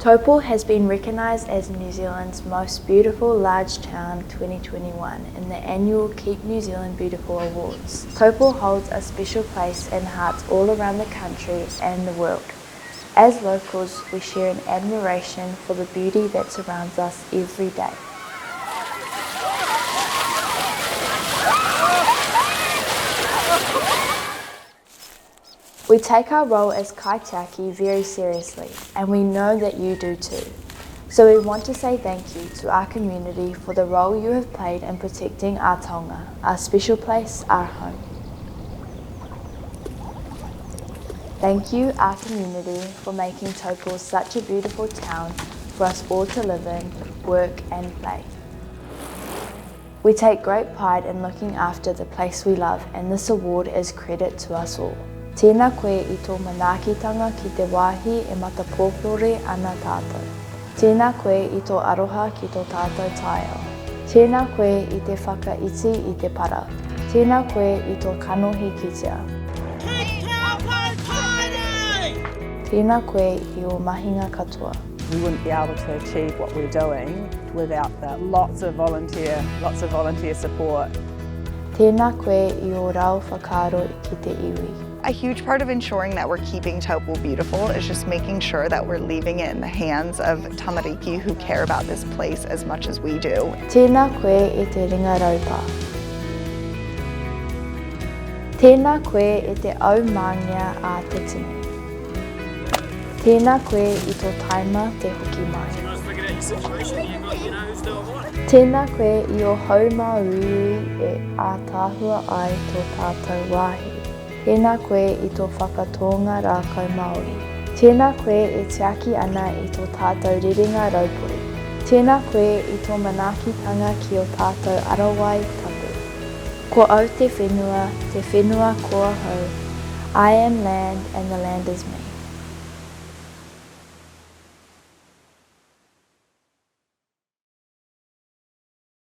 Taupo has been recognised as New Zealand's most beautiful large town 2021 in the annual Keep New Zealand Beautiful Awards. Taupo holds a special place in hearts all around the country and the world. As locals, we share an admiration for the beauty that surrounds us every day. We take our role as kaitiaki very seriously, and we know that you do too. So we want to say thank you to our community for the role you have played in protecting our taonga, our special place, our home. Thank you, our community, for making Taupō such a beautiful town for us all to live in, work and play. We take great pride in looking after the place we love and this award is credit to us all. Tēnā koe i tō manaakitanga ki te wāhi e matapōpore ana tātou. Tēnā koe i tō aroha ki tō tātou taiao. Tēnā koe i te whakaiti i te para. Tēnā koe i tō kanohi kitea. Keep Taupo tidy! Tēnā koe i ō mahinga katoa. We wouldn't be able to achieve what we're doing without the lots of volunteer, lots of volunteer support. Tēnā koe i ō rau whakaaro ki te iwi. A huge part of ensuring that we're keeping Taupo beautiful is just making sure that we're leaving it in the hands of tamariki who care about this place as much as we do. Tēnā koe e te ringa raupā. Tēnā koe e te aumāngea a te tini. Tēnā koe i tō taima te hoki mai. Tēnā koe i ō hau māuiui e ātaahua ai tō tātou wāhi. Tēnā koe i tō whakatōnga rākau Māori. Tēnā koe e tiaki ana i tō tātou rerenga raupori. Tēnā koe i tō manaakitanga ki ō tātou arawai tapu. Ko au te whenua, te whenua ko ahau, I am land and the land is me.